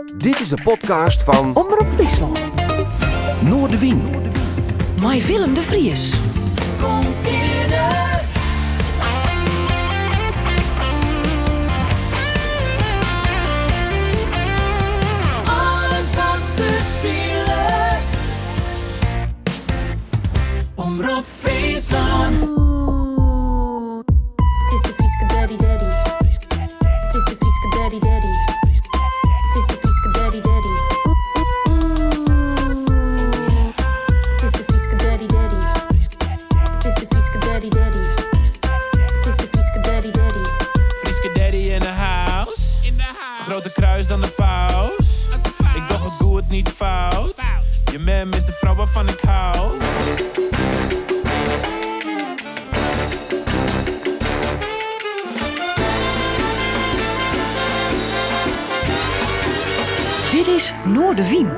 Dit is de podcast fan Omrop Fryslân. Noardewyn. Mei Willem de Vries. Kom fierder. Alles wat der spilet. Omrop Fryslân. It is de Fryske daddy daddy. It is de Fryske daddy daddy. It is de Fryske daddy daddy. It is de Fryske daddy daddy. It is de Fryske daddy daddy. It is de Fryske daddy daddy. Fryske daddy in the house. Groter kruis dan de paus. Ik doch it goed, niet fout. Je mem is de vrouw waarvan ik hou. Dit is Noardewyn.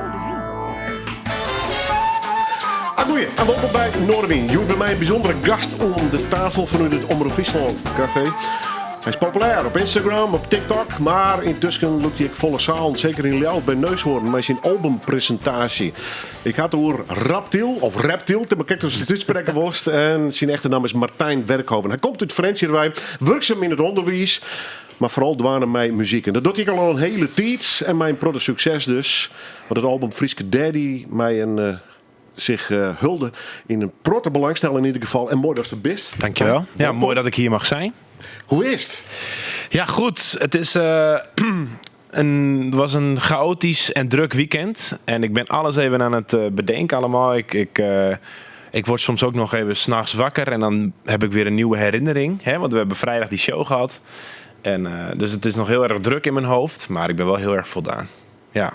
Agoeie en wolkom by Noardewyn. Hjoed by my in bysûndere gast oan de tafel fanút it Omrop Fryslân Café. Hy is populêr op Instagram, op TikTok, mar yntusken lûkt hy ek folle salen, seker yn Ljouwert by Neushoorn mei syn albumpresintaasje. Ik ha it oer Raptiel, of Reptiel, it mar krekt hoe'tst it útsprekke wolst. En syn echte namme is Martijn Werkhoven. Hy komt út Frjentsjer wei, wurksum yn it ûnderwiis, mar foaral dwaande mei muzyk. En dat docht hy ek al in hiele tiid en mei in protte sukses dus. Want it album Fryske Daddy mei in sich hulde yn in protte belangstelling yn ieder gefal. En moai datst der bist. Dankjewel. Ja, moai dat ik hier mag zijn. Hoe is it? Ja, goed. Het is, het was een chaotisch en druk weekend. En ik ben alles even aan het bedenken allemaal. Ik word soms ook nog even 's nachts wakker en dan heb ik weer een nieuwe herinnering. Hè? Want we hebben vrijdag die show gehad. En dus het is nog heel erg druk in mijn hoofd, maar ik ben wel heel erg voldaan. Ja.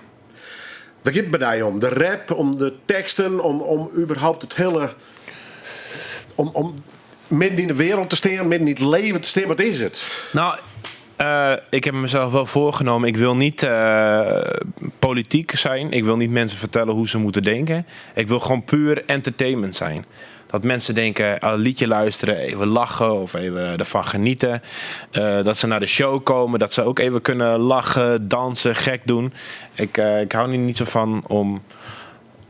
Wêr giet it by dy om? De rap, om de teksten, om überhaupt it hiele. Om midden yn de wereld te stean, midden yn it leven te stean. Wat is it? Nou, ik heb mezelf wel voorgenomen. Ik wil niet politiek zijn. Ik wil niet mensen vertellen hoe ze moeten denken. Ik wil gewoon puur entertainment zijn. Dat mensen denken, een liedje luisteren, even lachen of even ervan genieten. Dat ze naar de show komen, dat ze ook even kunnen lachen, dansen, gek doen. Ik hou er niet zo van om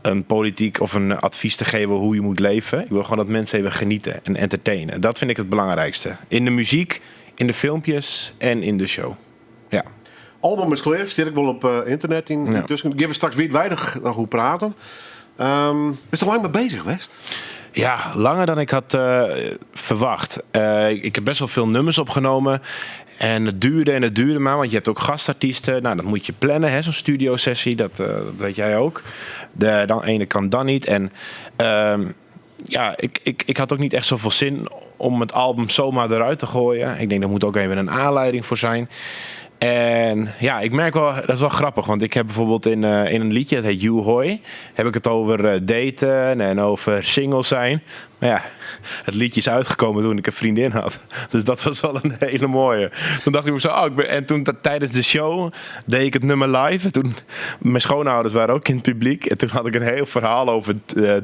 een politiek of een advies te geven hoe je moet leven. Ik wil gewoon dat mensen even genieten en entertainen. Dat vind ik het belangrijkste. In de muziek, in de filmpjes en in de show. Ja. Album is klear, stiet ek wol op ynternet yn. Yntusken gean we straks wiidweidich noch oer praten. Bist der lang mei bezich west? Ja, langer dan ik had verwacht. Ik heb best wel veel nummers opgenomen. En het duurde en het duurde maar, want je hebt ook gastartiesten. Nou, dat moet je plannen, hè, zo'n studiosessie, dat weet jij ook. De dan ene kant dan niet. En ja, ik had ook niet echt zoveel zin om het album zomaar eruit te gooien. Ik denk, daar moet ook even een aanleiding voor zijn. En ja, ik merk wel, dat is wel grappig, want ik heb bijvoorbeeld in een liedje, dat heet You Hoi, heb ik het over daten en over single zijn. Maar ja, het liedje is uitgekomen toen ik een vriendin had. Dus dat was wel een hele mooie. Toen dacht ik me zo, oh, ik ben, en toen tijdens de show deed ik het nummer live. En toen, mijn schoonouders waren ook in het publiek. En toen had ik een heel verhaal over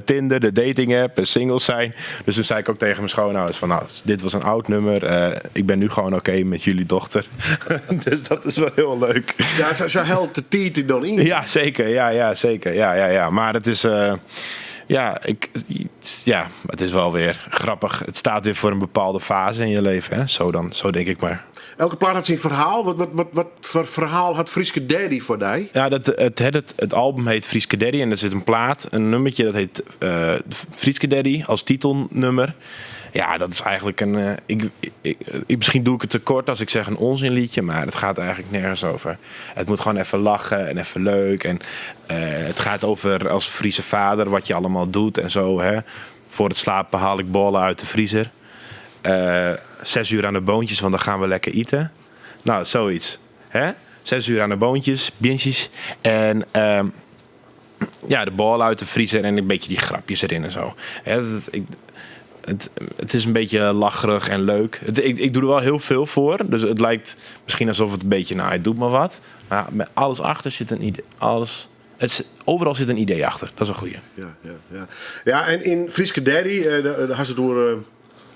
Tinder, de dating app en singles zijn. Dus toen zei ik ook tegen mijn schoonouders van, nou, dit was een oud nummer. Ik ben nu gewoon oké met jullie dochter. Dus dat is wel heel leuk. Ja, ze helpt de titel dan in. Ja, zeker. Ja, ja, zeker. Ja, ja, ja. Maar het is... Ja, ik, ja, het is wel weer grappig. Het staat weer voor een bepaalde fase in je leven. Hè? Zo dan, zo denk ik maar. Elke plaat hat syn ferhaal. Wat foar ferhaal hat Fryske Daddy foar dy? Ja, het album heet Fryske Daddy. En er zit een plaat, een nummertje, dat heet Fryske Daddy als titelnummer. Ja, dat is eigenlijk een... Misschien doe ik het te kort als ik zeg een onzinliedje, maar het gaat eigenlijk nergens over. Het moet gewoon even lachen en even leuk. En het gaat over als Friese vader wat je allemaal doet en zo. Hè. Voor het slapen haal ik bollen uit de vriezer. 6 uur aan de boontjes, want dan gaan we lekker eten. Nou, zoiets. Hè? 6 uur aan de boontjes, bintjes. En ja, de bal uit de vriezer en een beetje die grapjes erin en zo. Hè, dat, ik, het, het is een beetje lacherig en leuk. Ik doe er wel heel veel voor. Dus het lijkt misschien alsof het een beetje, nou, hij doet maar wat. Maar met alles achter zit een idee. Alles, het is, overal zit een idee achter. Dat is een goeie. Ja, ja, ja. Ja, en in Fryske Daddy, daar had ze door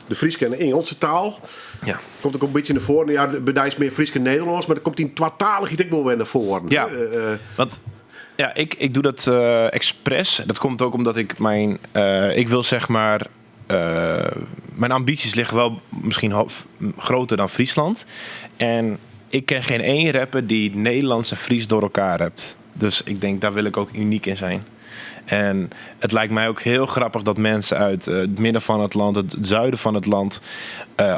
De Fryske en de Ingelske taal. Ja. Komt ek in bytsje nei foaren. Ja, by dy is mear Frysk en Nederlânsk, mar dat komt yn twatalichheid ek wol wer nei foaren. Ja. Eh, Want ja, ik doe dat expres. Dat komt ook omdat ik mijn. Ik wil zeg maar. Mijn ambities liggen wel misschien groter dan Friesland. En ik ken geen één rapper die Nederlands en Fries door elkaar rapt. Dus ik denk, daar wil ik ook uniek in zijn. En het lijkt mij ook heel grappig dat mensen uit het midden van het land, het zuiden van het land,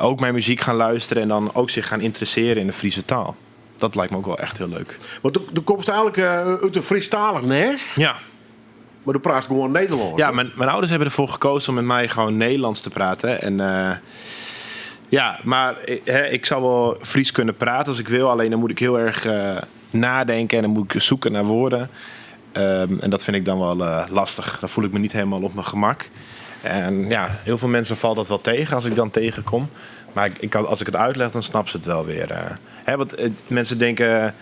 ook mijn muziek gaan luisteren en dan ook zich gaan interesseren in de Friese taal. Dat lijkt me ook wel echt heel leuk. Want du komst eigenlijk út in Frysktalich nêst. Ja. Mar do praatst gewoan Nederlânsk. Ja, mijn ouders hebben ervoor gekozen om met mij gewoon Nederlands te praten. En ja, maar hè, ik zou wel Fries kunnen praten als ik wil. Alleen dan moet ik heel erg nadenken en dan moet ik zoeken naar woorden. En dat vind ik dan wel lastig. Dan voel ik me niet helemaal op mijn gemak. En ja, heel veel mensen valt dat wel tegen als ik dan tegenkom. Maar als ik het uitleg, dan snappen ze het wel weer. Hè, want mensen denken...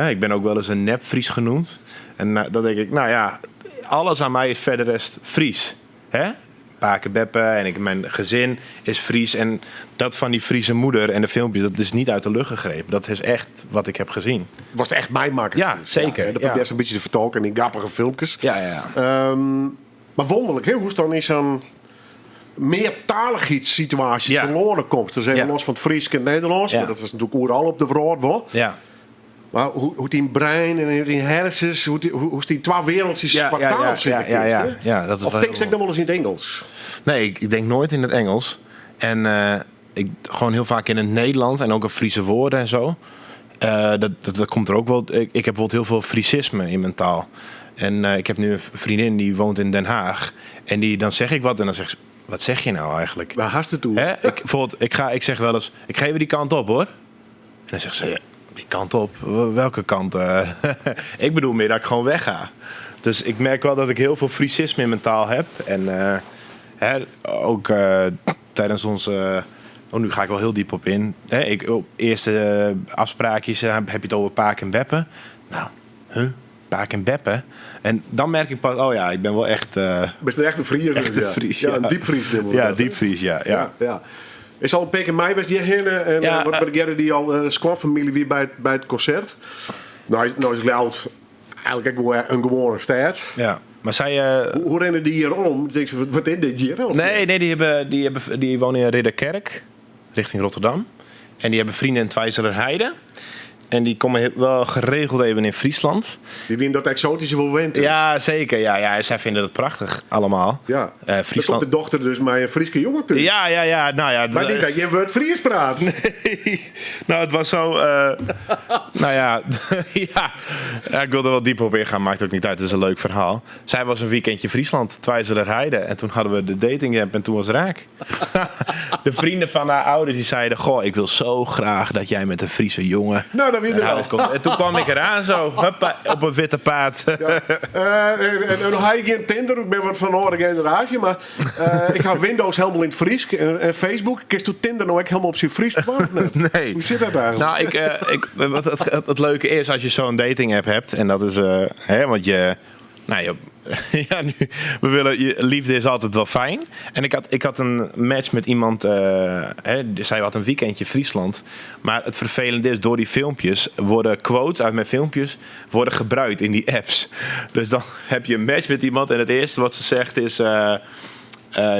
ik ben ook wel eens een nep-Fries genoemd. En dan denk ik, nou ja, alles aan mij is verder rest Fries. Hè? Pake, beppe en mijn gezin is Fries. En dat van die Friese moeder en de filmpjes, dat is niet uit de lucht gegrepen. Dat is echt wat ik heb gezien. Was het echt mijn makker? Ja, zeker. Ja, dat probeer ze een beetje te vertolken in grappige filmpjes. Ja, ja, ja. Maar wonderlijk, hè? Hoe is dan in zo'n meertaligheidssituatie verloren komt. Dus even los van het Fries en het Nederlands. Maar dat was natuurlijk overal op de wereld wel. Maar hoe die brein en hoe die hersens, hoe die twee wereldjes qua taal zitten, hè? Ja, dat is Of wel denk je heel dan wel eens in het Engels? Nee, ik denk nooit in het Engels. En ik gewoon heel vaak in het Nederlands en ook in Friese woorden en zo. Dat komt er ook wel. Ik heb bijvoorbeeld heel veel Friesisme in mijn taal. En ik heb nu een vriendin die woont in Den Haag. En dan zeg ik wat en dan zegt ze, wat zeg je nou eigenlijk? Waar haast het toe? Hè? Ik, bijvoorbeeld, ik ga, ik zeg wel eens, ik ga even die kant op hoor. En dan zegt ze, die kant op? Welke kant? Ik bedoel meer dat ik gewoon wegga. Dus ik merk wel dat ik heel veel Friesisme in mijn taal heb. En hè, ook tijdens onze... Oh, nu ga ik wel heel diep op in. Hè, ik, op eerste afspraakjes heb je het over Paak en Beppe. Nou, huh? Paak en Beppe? En dan merk ik pas, oh ja, ik ben wel echt, Bent een echte Fries, Echte ja. Fries, Ja, ja. een diepvries noemen we Ja, dat, hè? diepvries, ja, ja. Ja, ja. Is al een pek in mei was die heen, en, Ja, wat ik die al squadfamilie weer bij het concert. Nou, nou is Ljouwert eigenlijk ook wel een gewone stad. Ja, maar zij, Hoe rennen die hier om? Ik denk, wat is dit hier? Of Nee, nee, die wonen in Ridderkerk, richting Rotterdam. En die hebben vrienden in Twijzelerheide. En die komen wel geregeld even in Friesland. Die winnen dat exotische wel went. Ja, zeker. Ja, ja, zij vinden dat prachtig allemaal. Ja. Dan Friesland. komt de dochter dus maar een Frieske jongen toe. Ja, ja, ja. Nou ja, Maar niet dat je woord Fries praat. Nee. Nou, het was zo... nou ja, ja. Ja, ik wilde er wel dieper op ingaan, maakt ook niet uit. Het is een leuk verhaal. Zij was een weekendje Friesland, Twijzelerheide. En toen hadden we de dating app en toen was het raak. De vrienden van haar ouders die zeiden... Goh, ik wil zo graag dat jij met een Friese jongen... Nou, dat weet je naar wel. huis komt. En toen kwam ik eraan zo, huppa, op een witte paard. Ja. En nog heb ik geen Tinder, ik ben wat van de oude generatie, maar ik ga Windows helemaal in het Fries en Facebook. Ik doe Tinder nou ook helemaal op zijn Fries te wachten. Nee. Hoe zit dat eigenlijk? Nou, ik ik, wat het, het, het leuke is als je zo'n dating app hebt, en dat is, hè, want je, nou, je, ja, nu, we willen, je, liefde is altijd wel fijn. En ik had een match met iemand, hè, zij had een weekendje Friesland. Maar het vervelende is, door die filmpjes worden quotes uit mijn filmpjes worden gebruikt in die apps. Dus dan heb je een match met iemand en het eerste wat ze zegt is...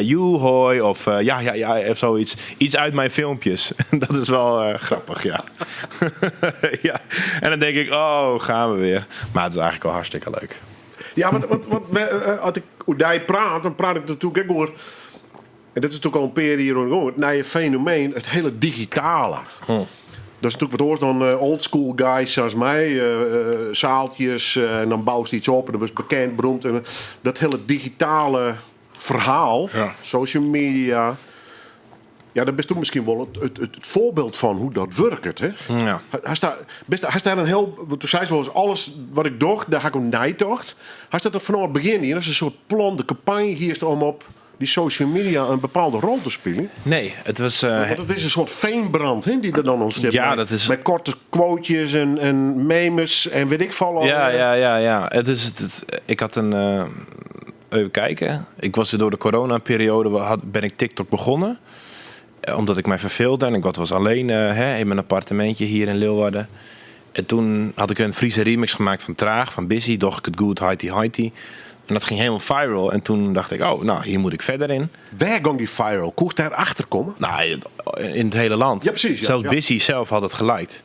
joe, hoi, of ja, ja, ja, of zoiets. Iets uit mijn filmpjes. Dat is wel grappig, ja. Ja. En dan denk ik, oh, gaan we weer. Maar het is eigenlijk wel hartstikke leuk. Ja, want als ik hoe die praat, dan praat ik natuurlijk ook over... En dat is natuurlijk al een periode hier rond, het nieuwe fenomeen, het hele digitale. Dat is natuurlijk wat oors dan old school guys zoals mij. Zaaltjes, en dan bouwt ze iets op en dat was bekend, beroemd. En dat hele digitale verhaal, social media... Ja, dat is toen misschien wel het voorbeeld van hoe dat werkt, hè? Hij staat, best, hij staat een heel, want toen zei ze wel eens, alles wat ik dacht, daar ga ik ook nijtocht. Hij staat er vanaf het begin hier. Dat is een soort plan, de campagne hier is om op die social media een bepaalde rol te spelen. Nee, het was, Want het is een soort veenbrand, hè, die er dan ontstaat. Ja, dat is Met korte quotejes en memes en weet ik veel al. Ja, ja, ja, ja. Het is, het, het, ik had een, even kijken. Ik was er door de coronaperiode, ben ik TikTok begonnen. Omdat ik mij verveelde en ik was alleen hè, in mijn appartementje hier in Leeuwarden. En toen had ik een Friese remix gemaakt van Traag, van Bizzey, Doch ik het goed, Haiti Haiti. En dat ging helemaal viral. En toen dacht ik, oh, nou, hier moet ik verder in. Waar ging die viral? Koest daar achter komen? Nou, in het hele land. Ja, precies, ja, Zelfs ja. Bizzey zelf had het geliked.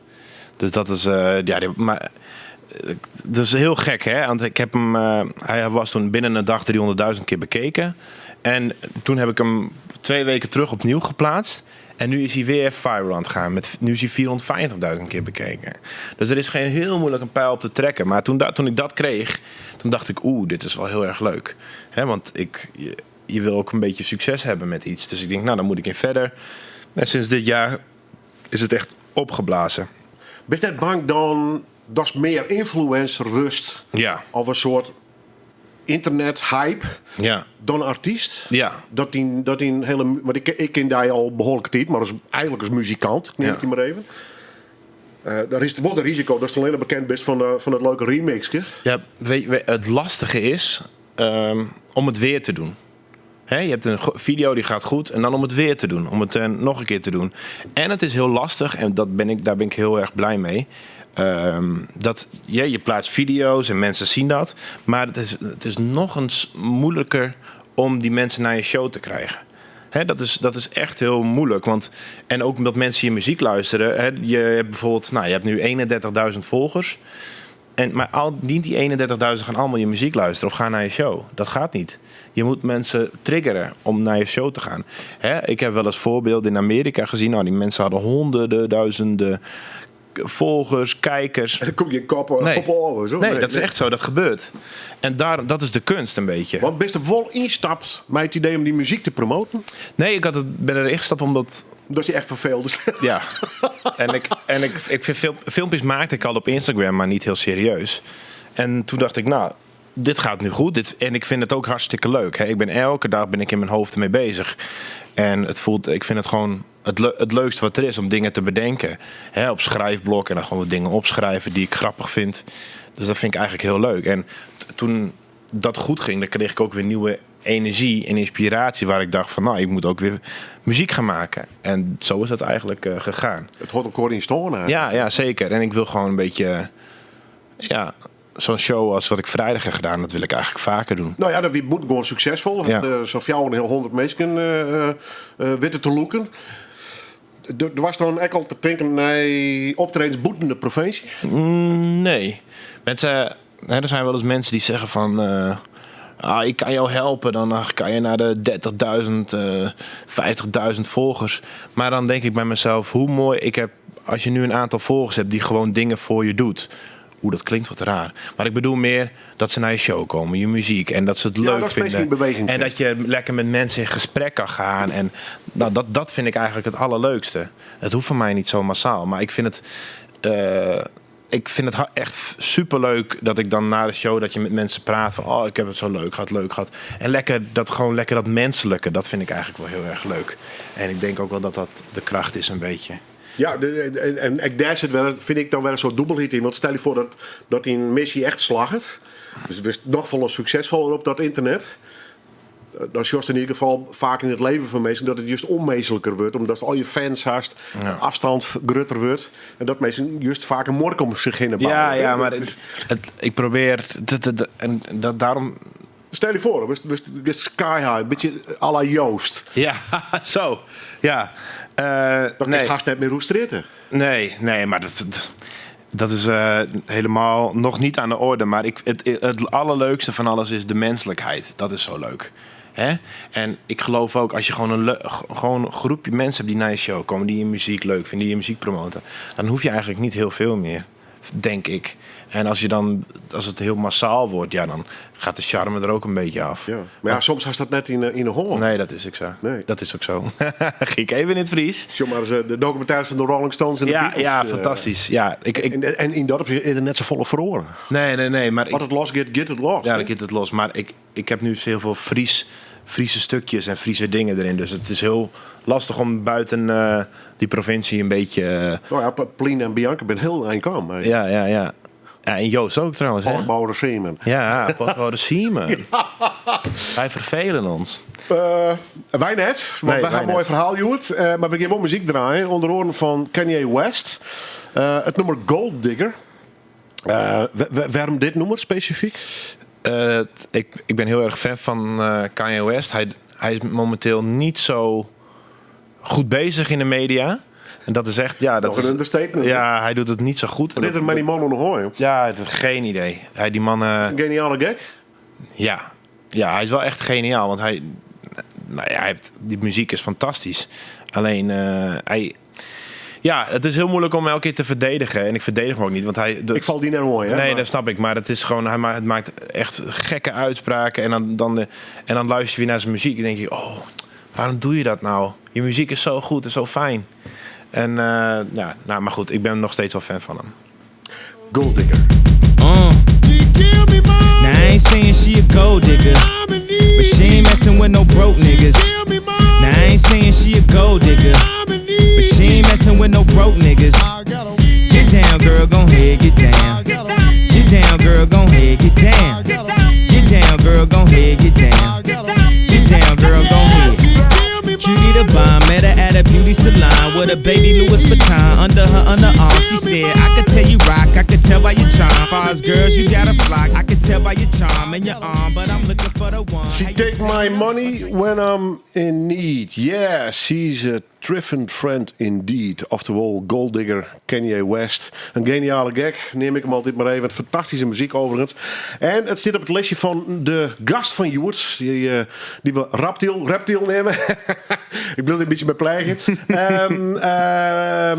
Dus dat is, ja, maar dat is heel gek, hè? Want ik heb hem, hij was toen binnen een dag 300.000 keer bekeken. En toen heb ik hem 2 weken terug opnieuw geplaatst. En nu is hij weer viral aan het gaan. Nu is hij 450.000 keer bekeken. Dus er is geen heel moeilijk een pijl op te trekken. Maar toen ik dat kreeg, toen dacht ik, oeh, dit is wel heel erg leuk. Hè, want je wil ook een beetje succes hebben met iets. Dus ik denk, nou, dan moet ik in verder. En sinds dit jaar is het echt opgeblazen. Is dat bang dan, dat is meer influencer rust? Ja. Of een soort internet hype Ja. dan artiest? Ja. Dat die hele want ik ken daar al behoorlijk tijd, maar eigenlijk als muzikant, ik neem het je maar even. Daar is het wel het risico dat ze alleen maar bekend bent van het leuke remixje. Ja, het lastige is om het weer te doen. Hè, je hebt een video die gaat goed en dan om het weer te doen. Om het nog een keer te doen. En het is heel lastig en daar ben ik heel erg blij mee. Dat, ja, je plaatst video's en mensen zien dat. Maar het is nog eens moeilijker om die mensen naar je show te krijgen. Hè, dat is echt heel moeilijk. Want, en ook omdat mensen je muziek luisteren. Hè, je hebt bijvoorbeeld, nou, je hebt nu 31.000 volgers. Maar niet die 31.000 gaan allemaal je muziek luisteren of gaan naar je show. Dat gaat niet. Je moet mensen triggeren om naar je show te gaan. Hè, ik heb wel eens voorbeelden in Amerika gezien. Nou, die mensen hadden honderden, duizenden volgers, kijkers. En dan kom je kop Nee. op oren, zo. Nee, Nee, dat is nee. echt zo. Dat gebeurt. En dat is de kunst een beetje. Want best er vol instapt met het idee om die muziek te promoten? Nee, ik ben er ingestapt omdat... Omdat je echt verveeld is. Ja. En ik vind filmpjes maakte ik al op Instagram, maar niet heel serieus. En toen dacht ik, nou, dit gaat nu goed. En ik vind het ook hartstikke leuk. Hè. Elke dag ben ik in mijn hoofd ermee bezig. En het voelt, ik vind het gewoon het leukste wat er is om dingen te bedenken. Hè, op schrijfblok en dan gewoon wat dingen opschrijven die ik grappig vind. Dus dat vind ik eigenlijk heel leuk. En toen dat goed ging, dan kreeg ik ook weer nieuwe energie en inspiratie waar ik dacht van, nou, ik moet ook weer muziek gaan maken. En zo is dat eigenlijk gegaan. Het hoort elkaar in storen, hè? Ja, ja, zeker. En ik wil gewoon een beetje, ja, zo'n show als wat ik vrijdag heb gedaan, dat wil ik eigenlijk vaker doen. Nou ja, dat moet gewoon succesvol. Dat, zo'n fjouwer en heel 100 mensen weten te loeken. Er was dan ook al te denken naar optredens boeten de provincie? Nee. Mensen, hè, er zijn wel eens mensen die zeggen van... ik kan jou helpen, dan kan je naar de 30.000, 50.000 volgers. Maar dan denk ik bij mezelf, hoe mooi ik heb... als je nu een aantal volgers hebt die gewoon dingen voor je doet. Oeh, dat klinkt wat raar. Maar ik bedoel meer dat ze naar je show komen, je muziek. En dat ze het Ja, leuk dat is vinden. in beweging En zet. dat je lekker met mensen in gesprek kan gaan. En nou, dat vind ik eigenlijk het allerleukste. Het hoeft voor mij niet zo massaal. Maar ik vind het... ik vind het echt superleuk dat ik dan na de show... dat je met mensen praat van... oh, ik heb het zo leuk gehad, leuk gehad. En gewoon lekker dat menselijke, dat vind ik eigenlijk wel heel erg leuk. En ik denk ook wel dat dat de kracht is een beetje. Ja, en ik daar zit wel, vind ik dan wel een soort dubbelheid in. Want stel je voor dat die missie echt slaagt. Dus we zijn nog voller succesvoller op dat internet. Dan is in ieder geval vaak in het leven van mensen dat het juist onmenselijker wordt. Omdat al je fans haast, afstand groter wordt. En dat mensen juist vaak een mork om zich heen bouwen. Ja, ja, hè? maar Dat is het, ik probeer... Het, het, en dat daarom... Stel je voor, we sky high, een beetje à la Joost. Ja, zo. Ja. Dan Nee. is het haast net meer roestritten. Nee, nee, maar dat is helemaal nog niet aan de orde. Maar het allerleukste van alles is de menselijkheid. Dat is zo leuk. Hè? En ik geloof ook, als je gewoon een groepje mensen hebt die naar je show komen, die je muziek leuk vinden, die je muziek promoten, dan hoef je eigenlijk niet heel veel meer, denk ik. En als het heel massaal wordt, ja, dan gaat de charme er ook een beetje af. Ja. Maar ja, soms has dat net in de Holland. Nee, dat is ook zo. Nee. Dat is ook zo. Ging ik even in het Fries. Zomaar maar eens de documentaires van de Rolling Stones en de Ja, Beatles, ja, fantastisch. Ja, ik, ik, En in dat opzicht is het net zo volle verloren. Nee, nee, nee. Maar ik, Wat het los gaat, get het los. Ja, hè? dan gaat het los. Maar ik heb nu heel veel Friese stukjes en Friese dingen erin. Dus het is heel lastig om buiten die provincie een beetje Nou ja, Plien en Bianca ben heel eind kwam, maar Ja, ja, ja. Ja, en Joost ook trouwens. hè? Postbode Siemen. Ja, postbode Siemen. Wij vervelen ons. Wy net, want Nee, wy wy ha in moai net. ferhaal hjoed. Mar we gean wol muzyk draaien, ûnder oaren fan Kanye West. It nûmer Gold Digger. Wêrom dit nûmer spesifyk? Ik ben heel erg fan fan Kanye West. Hij is momenteel niet zo goed bezig in de media. En dat is echt, ja, dat Nog een is, understatement. Ja, hij doet het niet zo goed. En Dit er met die man onder hoor. Ja, het, geen idee. Hij, die man, Een geniale gek. Ja. Ja, hij is wel echt geniaal. Want hij, nou ja, hij heeft, die muziek is fantastisch. Alleen, hij... Ja, het is heel moeilijk om elke keer te verdedigen. En ik verdedig hem ook niet, want hij... Dat, Ik val die net mooi, hè? Nee, Maar- dat snap ik. Maar het is gewoon, hij maakt, het maakt echt gekke uitspraken. En dan luister je weer naar zijn muziek en denk je... Oh, waarom doe je dat nou? Je muziek is zo goed en zo fijn. En, ja, nou, maar goed, ik ben nog steeds wel fan van hem. Gold Digger. Now I ain't saying she a gold digger, but she ain't messing with no broke niggas. Now I ain't saying she a gold digger, but she ain't messing with no broke niggas. Get down, girl, gon' head, get down. Get down, girl, gon' head, get down. Get down, girl, gon' head, get down. Get down, girl, gon' head. Cutie the bomb, met her at a beauty salon with a baby Louis Vuitton under her underarm. She said, I could tell you rock, I could tell by your charm. Far as girls, you got a flock. I could tell by your charm and your arm, but I'm looking for the one. She How you take say my it? money when I'm in need. Yeah, she's a triffin friend indeed. Oftewel Gold Digger Kanye West. Een geniale gek, neem ik hem altijd maar even. Fantastische muziek overigens. En het zit op het lesje van de gast van Joert. Die we Reptiel nemen. Ik wil er een beetje bij plegen.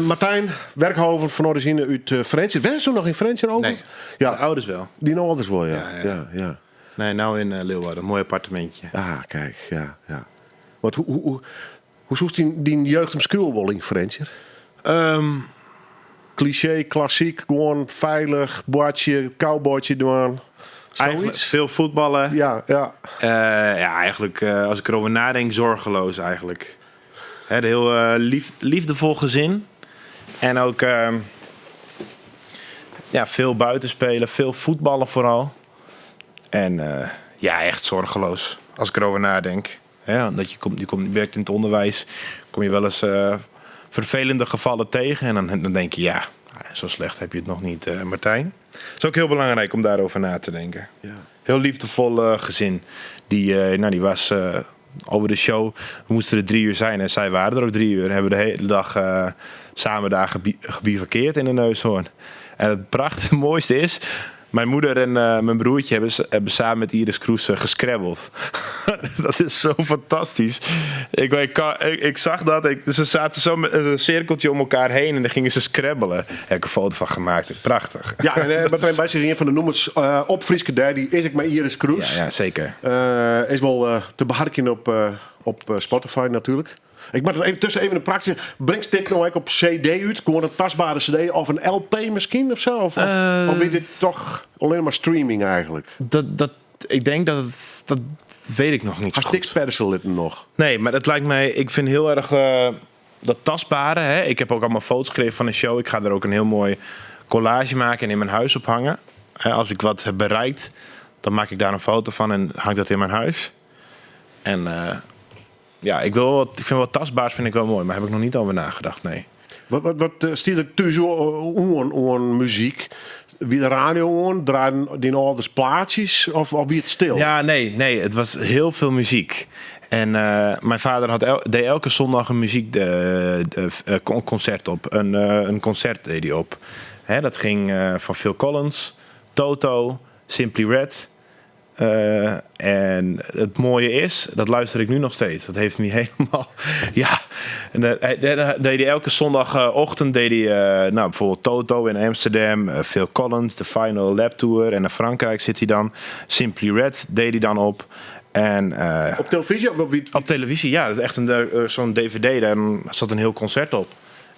Martijn Werkhoven van origine uit Frensje. Ben je toen nog in Frensje over? Nee. Ja. De ouders wel. Die nou ouders wel, ja. Ja, ja. Ja, ja. Nee, nou in Leeuwarden. Een mooi appartementje. Ah, kijk, ja, ja. Want hoe zoekt die jeugd om school in Frensje? Cliché, klassiek, gewoon veilig, boordje, cowboytje doen. Eigenlijk Zoiets? veel voetballen. Ja, ja. Ja, eigenlijk, als ik erover nadenk, zorgeloos eigenlijk. Hè, een heel liefdevol gezin. En ook veel buiten spelen, veel voetballen vooral. En echt zorgeloos, als ik erover nadenk. Hè, omdat je komt, je komt, je werkt in het onderwijs, kom je wel eens vervelende gevallen tegen. En dan denk je, ja, zo slecht heb je het nog niet, Martijn. Het is ook heel belangrijk om daarover na te denken. Heel liefdevol gezin. Die was over de show. We moesten er 3 uur zijn en zij waren er ook 3 uur. En hebben de hele dag samen daar gebivakkeerd in de Neushoorn. En het prachtige, mooiste is... Mijn moeder en mijn broertje hebben samen met Iris Kroes gescrabbeld. Dat is zo fantastisch. Ik zag dat. Ze zaten zo met een cirkeltje om elkaar heen en dan gingen ze scrabbelen. Daar heb ik een foto van gemaakt. Prachtig. Ja, en Martijn Bijs is een van de noemers op Fryske Daddy. Is ik met Iris Kroes. Ja, ja, zeker. Is wel te beharken op Spotify natuurlijk. Ik maak het even tussen even een praktische. Brengt dit nou eigenlijk op CD uit? Gewoon een tastbare CD of een LP misschien of zo? Of is dit toch alleen maar streaming eigenlijk? Ik denk dat het, dat weet ik nog niet zo Had goed. niks persen nog? Nee, maar dat lijkt mij... Ik vind heel erg dat tastbare. Hè? Ik heb ook allemaal foto's gekregen van de show. Ik ga er ook een heel mooi collage maken en in mijn huis ophangen. Hè, als ik wat heb bereikt, dan maak ik daar een foto van en hang dat in mijn huis. En ja, ik wil wat, ik vind wat tastbaars vind ik wel mooi, maar heb ik nog niet over nagedacht, nee. Wat stiet er thuis oan muziek? Wie de radio oan? Draaien die ouders plaatjes of wie het stil? Ja, nee, nee, het was heel veel muziek. En mijn vader deed elke zondag een muziekconcert op. Een concert deed hij op. Hè, dat ging van Phil Collins, Toto, Simply Red. En het mooie is, dat luister ik nu nog steeds. Dat heeft me helemaal... Ja, en hij, hij, deed hij elke zondagochtend deed hij bijvoorbeeld Toto in Amsterdam, Phil Collins, de Final Lap Tour. En in Frankrijk zit hij dan. Simply Red deed hij dan op. En op televisie? Of op wie? Op televisie, ja. Dat is echt zo'n dvd, daar zat een heel concert op.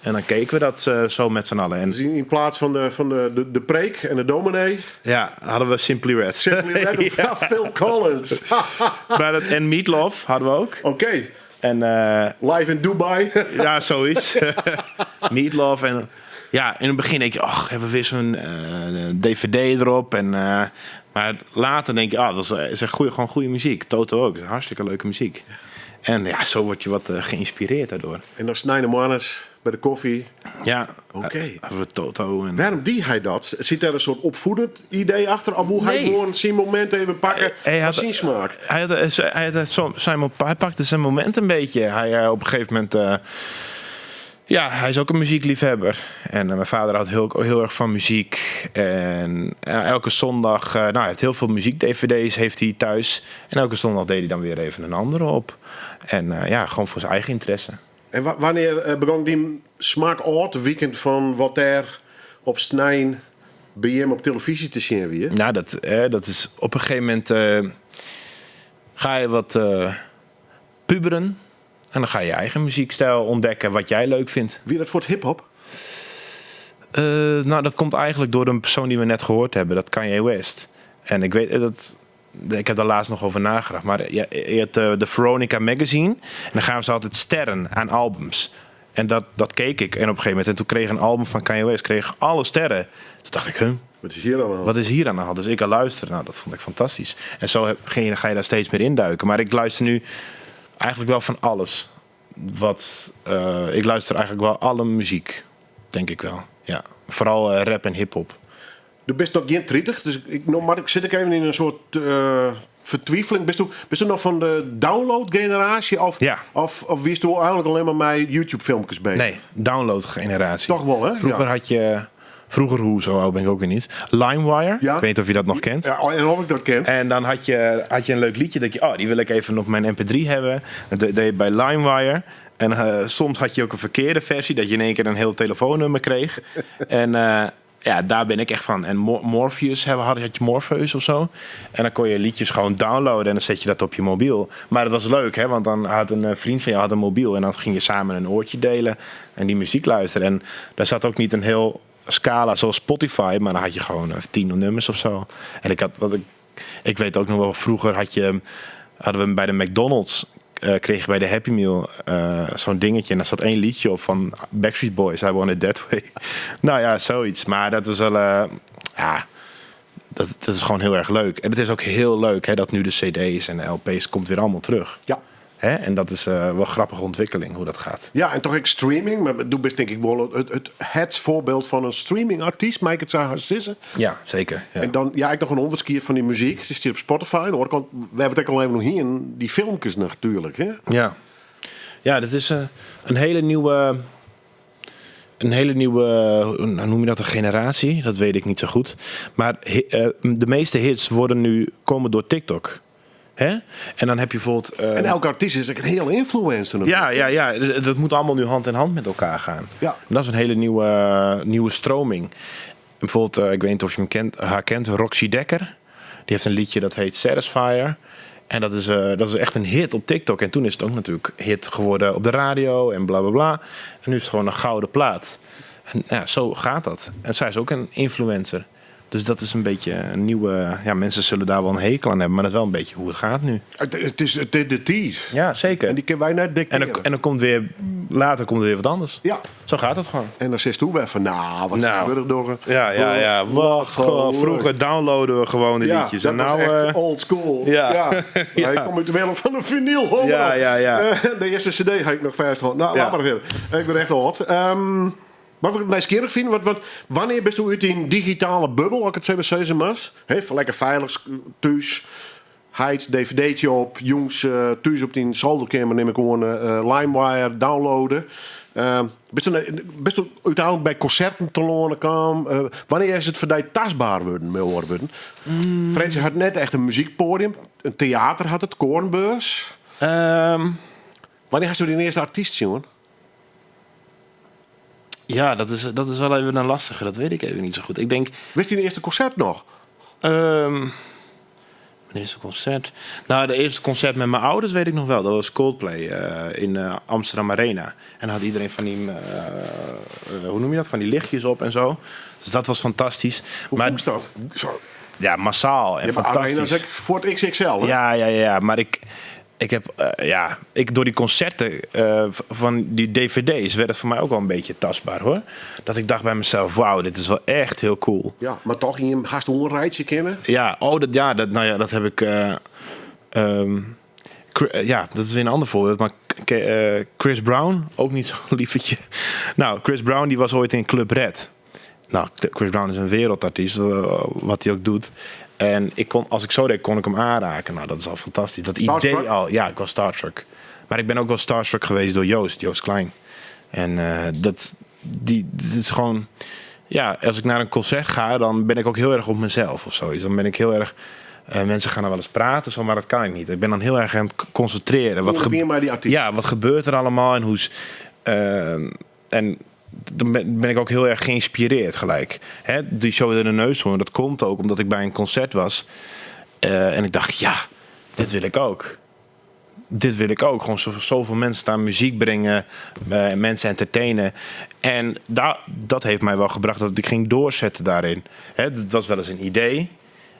En dan keken we dat zo met z'n allen. En Dus in plaats van de preek en de dominee... Ja, hadden we Simply Red. Simply Red of Ja. Phil Collins. Maar dat, en Meatloaf hadden we ook. Oké. En Live in Dubai. Ja, zoiets. Meatloaf en Ja, in het begin denk je, ach, hebben we weer zo'n dvd erop. En, maar later denk je, ah, dat is echt goeie, gewoon goede muziek. Toto ook, dat is hartstikke leuke muziek. En ja, zo word je wat geïnspireerd daardoor. En dan snijden mannes bij de koffie. Ja, Oké. Hebben we Toto. En... Waarom die hij dat? Zit daar een soort opvoedend idee achter? Of hoe hij Nee. gewoon zijn moment even pakken Hij van zijn smaak? Hij, had, hij, had, zo- zijn, hij pakte zijn moment een beetje. Hij op een gegeven moment... ja, hij is ook een muziekliefhebber. En mijn vader had heel, heel erg van muziek. En elke zondag... nou, hij heeft heel veel muziek-dvd's heeft hij thuis. En elke zondag deed hij dan weer even een andere op. En ja, gewoon voor zijn eigen interesse. En wanneer begon die smaak uit weekend van wat er op Snijn bij hem op televisie te zien weer? Nou, dat is op een gegeven moment ga je wat puberen. En dan ga je je eigen muziekstijl ontdekken, wat jij leuk vindt. Wie dat voor het hiphop? Nou, dat komt eigenlijk door een persoon die we net gehoord hebben, dat Kanye West. En ik weet dat. Ik heb daar laatst nog over nagedacht. Maar je hebt de Veronica Magazine. En dan gaven ze altijd sterren aan albums. En dat keek ik. En op een gegeven moment. En toen kreeg ik een album van Kanye West. Kreeg alle sterren. Toen dacht ik, huh? Wat is hier aan de hand? Wat is hier aan de hand? Dus ik ga luisteren. Nou, dat vond ik fantastisch. En zo ga je daar steeds meer induiken. Maar ik luister nu eigenlijk wel van alles. Ik luister eigenlijk wel alle muziek. Denk ik wel. Ja. Vooral rap en hiphop. Du bist nog geen 30, dus ik, nog, maar ik zit ik even in een soort vertwijfeling. Bist du nog van de download-generatie? Of, Ja. of wie is du eigenlijk alleen maar met YouTube-filmpjes bezig? Nee, download-generatie. Toch wel, hè? Vroeger Ja. had je... Vroeger, hoe zo oud ben ik ook weer niet. LimeWire. Ja. Ik weet niet of je dat nog kent. Ja, en of ik dat ken. En dan had je een leuk liedje. Dat je, oh, die wil ik even op mijn mp3 hebben. Dat deed je bij LimeWire. En soms had je ook een verkeerde versie. Dat je in één keer een heel telefoonnummer kreeg. En ja, daar ben ik echt van. En Morpheus hebben, had je Morpheus of zo. En dan kon je liedjes gewoon downloaden en dan zet je dat op je mobiel. Maar dat was leuk, hè? Want dan had een vriend van jou had een mobiel. En dan ging je samen een oortje delen en die muziek luisteren. En daar zat ook niet een heel scala zoals Spotify, maar dan had je gewoon 10 nummers of zo. En ik had, wat ik, ik weet ook nog wel, vroeger had je, hadden we bij de McDonald's, kreeg je bij de Happy Meal zo'n dingetje. En daar zat één liedje op van Backstreet Boys, I Want It That Way. Nou ja, zoiets. Maar dat was wel, ja, dat is gewoon heel erg leuk. En het is ook heel leuk, hè, dat nu de cd's en de lp's komt weer allemaal terug. Ja. Hè? En dat is wel een grappige ontwikkeling, hoe dat gaat. Ja, en toch ook streaming. Maar doe best denk ik wel het voorbeeld van een streamingartiest, maar ik het zou zeggen. Ja, zeker. Ja. En dan, ja, ik nog een onderskier van die muziek. Dus die op Spotify. Aan de andere kant, we hebben het ook al even nog hier in die filmpjes natuurlijk. Hè? Ja. Ja, dat is een hele nieuwe... Een hele nieuwe, hoe noem je dat, een generatie? Dat weet ik niet zo goed. Maar de meeste hits worden nu komen door TikTok. Hè? En dan heb je bijvoorbeeld, En elke artiest is ook een hele influencer natuurlijk. Ja, ja, ja. Dat moet allemaal nu hand in hand met elkaar gaan. Ja. En dat is een hele nieuwe stroming. Bijvoorbeeld, ik weet niet of je hem kent, haar kent, Roxy Dekker. Die heeft een liedje dat heet Satisfier. En dat is echt een hit op TikTok. En toen is het ook natuurlijk hit geworden op de radio en bla bla bla. En nu is het gewoon een gouden plaat. En ja, zo gaat dat. En zij is ook een influencer. Dus dat is een beetje een nieuwe... Ja, mensen zullen daar wel een hekel aan hebben. Maar dat is wel een beetje hoe het gaat nu. Het is de tease. Ja, zeker. En die kunnen wij net dicteren. En dan komt weer... Later komt er weer wat anders. Ja. Zo gaat het gewoon. En dan zit toe weer van... Nou, wat Nou. gebeurt er door? Ja, ja, ja. Wat? Gewoon, vroeger downloaden we gewoon de Ja, liedjes. dat En was nou, echt old school. ja. Ja. Ja. Ik kom uit de wereld van de vinyl. Hoor. Ja, ja, ja. De eerste cd had ik nog vastgehouden. Nou, Ja. laat maar even. Ik ben echt oud. Maar wat ik het nieuwsgierig vind, want wanneer bent u uit die digitale bubbel, als ik het zo zeggen mag? He, van lekker veilig thuis, heid, dvd'tje op, jongens thuis op die zolderkamer neem ik gewoon LimeWire downloaden. Bist u uiteindelijk bij concerten te lonen kwam? Wanneer is het voor die tastbaar worden, met oren worden? Frensje had net echt een muziekpodium, een theater had het, Koornbeurs. Wanneer had u die eerste artiest, jongen? Ja, dat is wel even een lastige. Dat weet ik even niet zo goed. Ik denk... Wist u de eerste concert nog? Mijn eerste concert? Nou, de eerste concert met mijn ouders weet ik nog wel. Dat was Coldplay in Amsterdam Arena. En dan had iedereen van die... hoe noem je dat? Van die lichtjes op en zo. Dus dat was fantastisch. Hoe Maar voelt dat? Zo. Ja, massaal en Ja, maar Arena fantastisch. is ook voor het XXL, hè? Ja, ja, ja, ja. Maar Ik heb, eh, ja, ik, door die concerten eh, van die dvd's werd het voor mij ook wel een beetje tastbaar hoor. Dat ik dacht bij mezelf, wauw, dit is wel echt heel cool. Ja, mar toch yn him hast oanreitsje kinnen. Ja, oh, dat, ja, dat, nou ja, dat heb ik. eh, ja, dat is weer een ander voorbeeld. Maar Chris Brown, ook niet zo'n lievertje. Nou, Chris Brown die was ooit in Club Red. Nou, Chris Brown is een wereldartiest, wat hij ook doet. En ik kon, als ik zo deed, kon ik hem aanraken. Nou, dat is al fantastisch. Dat idee al. Ja, ik was starstruck. Maar ik ben ook wel starstruck geweest door Joost, Joost Klein. En dat, die, dat is gewoon... Ja, als ik naar een concert ga, dan ben ik ook heel erg op mezelf of zoiets. Dan ben ik heel erg... mensen gaan er wel eens praten, zo, maar dat kan ik niet. Ik ben dan heel erg aan het concentreren. Wat maar die artiest. Ja, wat gebeurt er allemaal en hoe... en dan ben ik ook heel erg geïnspireerd gelijk. Hè, die show in de neushoorn, dat komt ook omdat ik bij een concert was. En ik dacht, ja, dit wil ik ook. Dit wil ik ook. Gewoon zoveel mensen daar muziek brengen, mensen entertainen. En dat heeft mij wel gebracht dat ik ging doorzetten daarin. Hè, dat was wel eens een idee.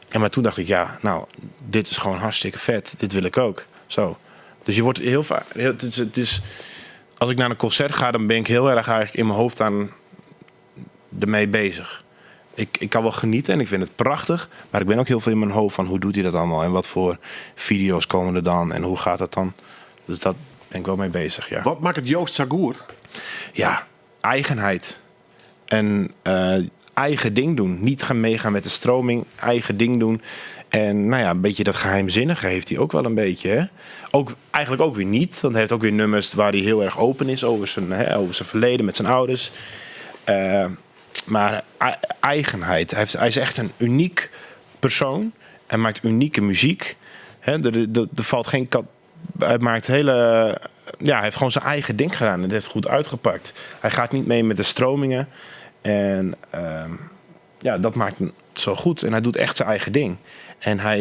En maar toen dacht ik, ja, nou, dit is gewoon hartstikke vet. Dit wil ik ook. Zo. Dus je wordt heel vaak... Het is, als ik naar een concert ga, dan ben ik heel erg eigenlijk in mijn hoofd aan ermee bezig. Ik kan wel genieten en ik vind het prachtig. Maar ik ben ook heel veel in mijn hoofd van hoe doet hij dat allemaal? En wat voor video's komen er dan? En hoe gaat dat dan? Dus dat ben ik wel mee bezig, ja. Wat maakt het Joost zo goed? Ja, eigenheid. En eigen ding doen. Niet gaan meegaan met de stroming. Eigen ding doen. En nou ja, een beetje dat geheimzinnige heeft hij ook wel een beetje. Hè? Ook, eigenlijk ook weer niet. Want hij heeft ook weer nummers waar hij heel erg open is over zijn verleden met zijn ouders. Maar eigenheid. Hij is echt een uniek persoon. Hij maakt unieke muziek. Hè, er valt geen kat. Hij maakt hele. Ja, hij heeft gewoon zijn eigen ding gedaan. En het heeft goed uitgepakt. Hij gaat niet mee met de stromingen. En ja, dat maakt hem zo goed. En hij doet echt zijn eigen ding. En hij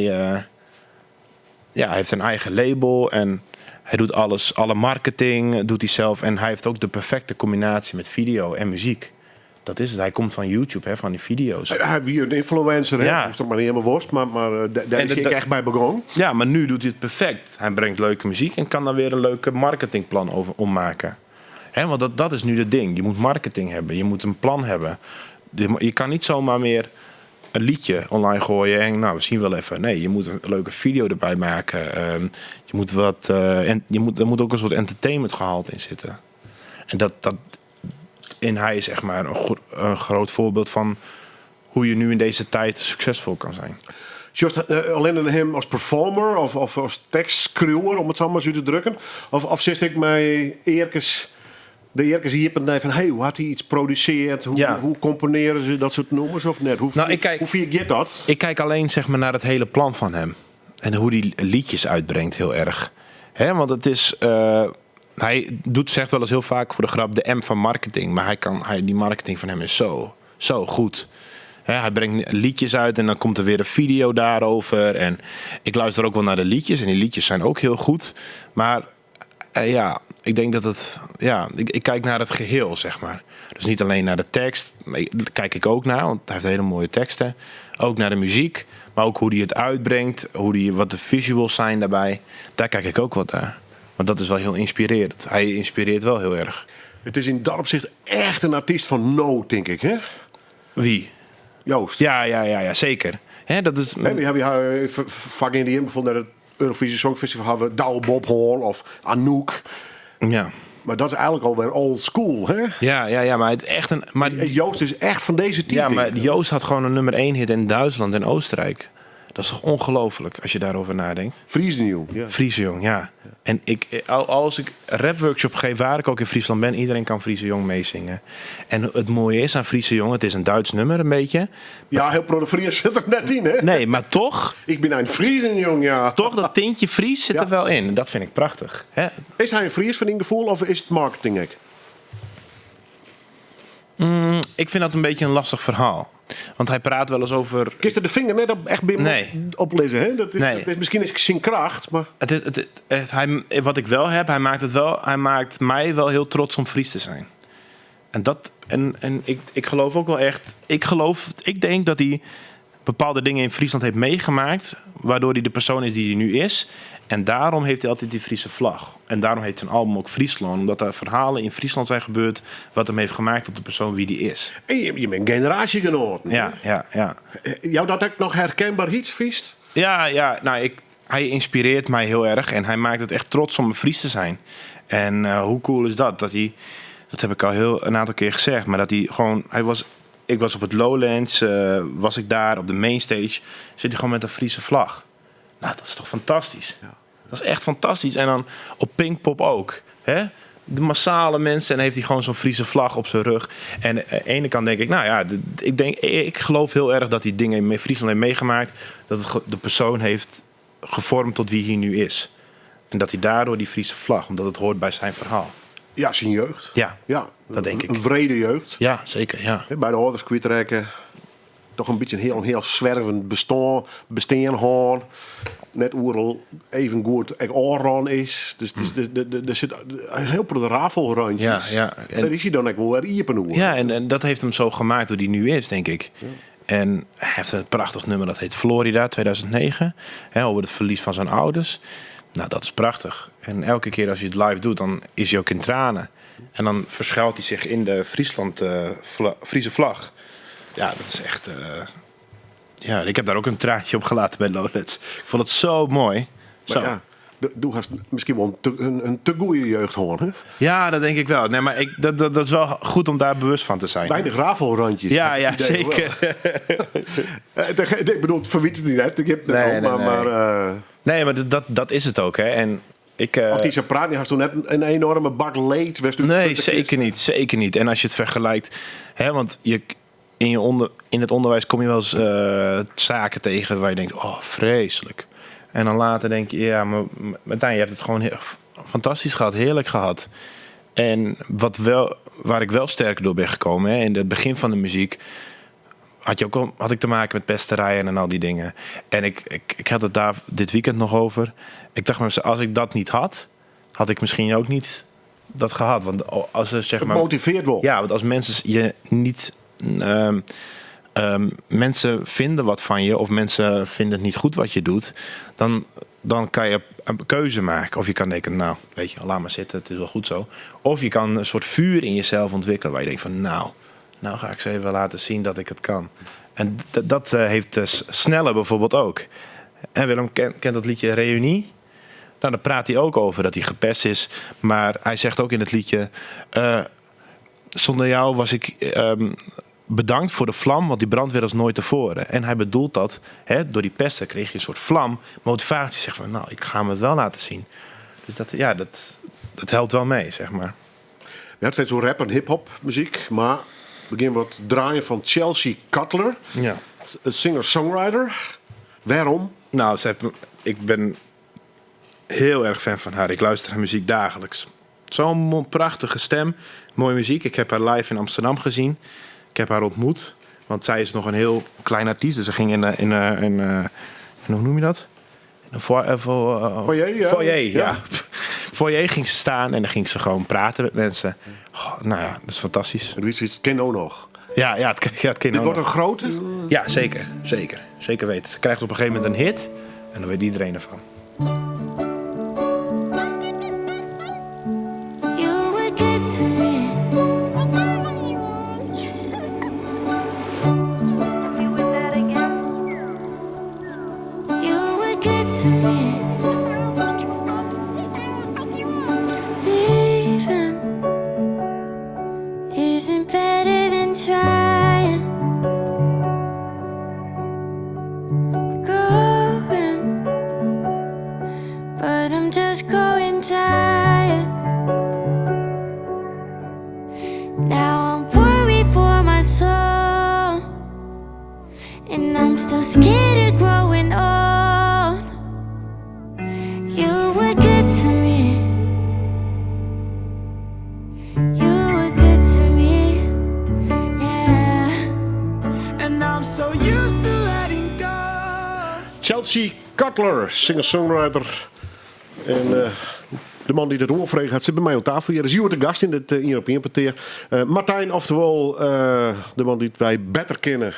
heeft een eigen label. En hij doet alles. Alle marketing doet hij zelf. En hij heeft ook de perfecte combinatie met video en muziek. Dat is het. Hij komt van YouTube, hè, van die video's. Hij wie een influencer, hè? Ja. Is toch maar niet helemaal worst, maar daar is hij echt bij begonnen. Ja, maar nu doet hij het perfect. Hij brengt leuke muziek en kan daar weer een leuke marketingplan over ommaken. Hè, want dat is nu het ding. Je moet marketing hebben. Je moet een plan hebben. Je kan niet zomaar meer een liedje online gooien en nou, we zien wel even. Nee, je moet een leuke video erbij maken. Je moet wat, en je moet, er moet ook een soort entertainment gehalte in zitten. En dat, dat, en hij is echt maar een groot voorbeeld van hoe je nu in deze tijd succesvol kan zijn. Just alleen aan hem als performer of als tekstschreeuwer, om het zo maar zo te drukken. Of zit ik mij eerkes, de eerkes hier en van, hey, hoe had hij iets produceerd? Hoe componeren ze dat soort nummers of net? Hoe vier je dat? Ik kijk alleen naar het hele plan van hem. En hoe hij liedjes uitbrengt heel erg. Hè, want het is... hij zegt wel eens heel vaak voor de grap de M van marketing. Maar die marketing van hem is zo goed. Hè, hij brengt liedjes uit en dan komt er weer een video daarover. En ik luister ook wel naar de liedjes. En die liedjes zijn ook heel goed. Maar ja, ik denk dat het... Ja, ik kijk naar het geheel. Dus niet alleen naar de tekst. Maar daar kijk ik ook naar, want hij heeft hele mooie teksten. Ook naar de muziek. Maar ook hoe hij het uitbrengt. Wat de visuals zijn daarbij. Daar kijk ik ook wat naar. Want dat is wel heel inspirerend. Hij inspireert wel heel erg. Het is in dat opzicht echt een artiest van no, denk ik, hè? Wie? Joost. Ja, ja, ja, ja, zeker. Hè, dat is... Hè, we hebben hier vaak in die in, bijvoorbeeld naar het Eurovisie Songfestival hadden we Douwe Bob Hoorn of Anouk. Maar dat is eigenlijk alweer old school, hè? Ja, ja, ja, maar het echt een, maar En Joost is echt van deze type. Ja, maar Joost had gewoon een nummer 1 hit in Duitsland en Oostenrijk. Dat is toch ongelooflijk als je daarover nadenkt. Friesenjong. Ja. Friesenjong, ja. En als ik rapworkshop geef, waar ik ook in Friesland ben, iedereen kan Friesenjong meezingen. En het mooie is aan Friesenjong, het is een Duits nummer een beetje. Ja, heel pro de Fries zit er net in, hè? Nee, maar toch. Ik ben een Friesenjong, ja. Toch, dat tintje Fries zit er wel in. Dat vind ik prachtig. Hè? Is hij een Fries van in gevoel of is het marketing? Ik? Ik vind dat een beetje een lastig verhaal. Want hij praat wel eens over... Kun je de vinger net op, echt binnen Nee. oplezen, hè? Dat is, Nee. dat is, misschien is het zijn kracht, maar... Het, het, het, het, hij, wat ik wel heb, hij maakt het wel, hij maakt mij wel heel trots om Fries te zijn. En dat, en, en ik, ik geloof ook wel echt... Ik geloof, ik denk dat hij bepaalde dingen in Friesland heeft meegemaakt... Waardoor hij de persoon is die hij nu is. En daarom heeft hij altijd die Friese vlag. En daarom heet zijn album ook Friesland. Omdat er verhalen in Friesland zijn gebeurd wat hem heeft gemaakt tot de persoon wie die is. En je bent generatiegenoten. Ja. Jou dat ook nog herkenbaar iets, Fries? Ja, nou, hij inspireert mij heel erg. En hij maakt het echt trots om een Fries te zijn. En hoe cool is dat? Dat hij, dat heb ik al heel een aantal keer gezegd, maar dat hij gewoon, hij was, ik was op het Lowlands, was ik daar op de mainstage, zit hij gewoon met een Friese vlag. Nou, dat is toch fantastisch? Ja. Dat is echt fantastisch. En dan op Pinkpop ook. Hè? De massale mensen en heeft hij gewoon zo'n Friese vlag op zijn rug. En aan de ene kant denk ik, nou ja, ik denk, ik geloof heel erg dat hij dingen in Friesland heeft meegemaakt. Dat het de persoon heeft gevormd tot wie hij nu is. En dat hij daardoor die Friese vlag, omdat het hoort bij zijn verhaal. Ja, zijn jeugd. Ja, Ja, dat denk ik. Een wrede jeugd. Ja, zeker, ja. Hè, bij de ouders kwijtraken. Toch een beetje een heel zwervend bestaan hoor. Net oerl even goed ik oorron is. Dus, dus, er zit een heel veel rafelrandjes. Ja, ja. En daar is hij dan ook wel weer iepen oer. Ja, en dat heeft hem zo gemaakt hoe hij nu is, denk ik. Ja. En hij heeft een prachtig nummer, dat heet Florida 2009. Hè, over het verlies van zijn ouders. Nou, dat is prachtig. En elke keer als hij het live doet, dan is hij ook in tranen. En dan verschuilt hij zich in de Friese vlag. Ja, dat is echt... ja, ik heb daar ook een traantje op gelaten bij Lowlands. Ik vond het zo mooi. Maar Zo. ja, doe hast misschien wel een te goede jeugd hoor, hè? Ja, dat denk ik wel. Nee, maar dat is wel goed om daar bewust van te zijn. Weinig rafelrandjes. Ja, heb ja, ik het idee zeker. wel. Ik bedoel, het verwiet het niet, hè? Ik heb het Nee, al, nee, nee. maar Nee, maar dat is het ook, hè. En ik Want die zijn praat, die had toen net een enorme bak leed. West u Nee, dat is? zeker niet. Zeker niet. En als je het vergelijkt, hè, want je, in, je onder, in het onderwijs kom je wel eens zaken tegen waar je denkt, oh, vreselijk. En dan later denk je, ja, maar Martijn, je hebt het gewoon heel fantastisch gehad, heerlijk gehad. En waar ik wel sterker door ben gekomen, hè, in het begin van de muziek, had ik te maken met pesterijen en al die dingen. En ik had het daar dit weekend nog over. Ik dacht maar, als ik dat niet had, had ik misschien ook niet dat gehad. Want als er, zeg Het maar, motiveert wel. Ja, want als mensen je niet, mensen vinden wat van je of mensen vinden het niet goed wat je doet, dan kan je een keuze maken. Of je kan denken, nou, weet je, laat maar zitten, het is wel goed zo. Of je kan een soort vuur in jezelf ontwikkelen waar je denkt van, nou ga ik ze even laten zien dat ik het kan. En dat heeft Snelle bijvoorbeeld ook. En Willem kent dat liedje Reunie. Nou, daar praat hij ook over dat hij gepest is. Maar hij zegt ook in het liedje, zonder jou was ik bedankt voor de vlam, want die brand weer als nooit tevoren. En hij bedoelt dat, hè, door die pesten kreeg je een soort vlam, motivatie. Zeg van, nou, ik ga hem het wel laten zien. Dus dat helpt wel mee. Ja, het steeds zo'n rap en hip-hop muziek, maar we beginnen wat draaien van Chelsea Cutler. Een singer-songwriter. Waarom? Nou, ik ben heel erg fan van haar. Ik luister haar muziek dagelijks. Zo'n prachtige stem, mooie muziek. Ik heb haar live in Amsterdam gezien. Ik heb haar ontmoet, want zij is nog een heel klein artiest. Dus ze ging in, hoe noem je dat? In een Foyer, ja. foyer, ja. Ja. Foyer ging ze staan en dan ging ze gewoon praten met mensen. Oh, nou ja, dat is fantastisch. En wie het ken ook nog. Ja, ja, het ken Dit ook wordt nog. een grote? Ja, zeker. Zeker. Zeker weten. Ze krijgt op een gegeven moment een hit en dan weet iedereen ervan. You were good to me. You were good to me. Leaving isn't better than trying. Growing, but I'm just growing tired. Now I'm worried for my soul, and I'm still scared of growing old. You were good to me. You were good to me, yeah. And I'm so used to letting go. Chelsea Cutler, singer-songwriter. En de man die dat oorvreeg had, zit bij mij aan tafel hier. Dat is Joert de gast in het European Parteer. Martijn, oftewel de man die wij beter kennen.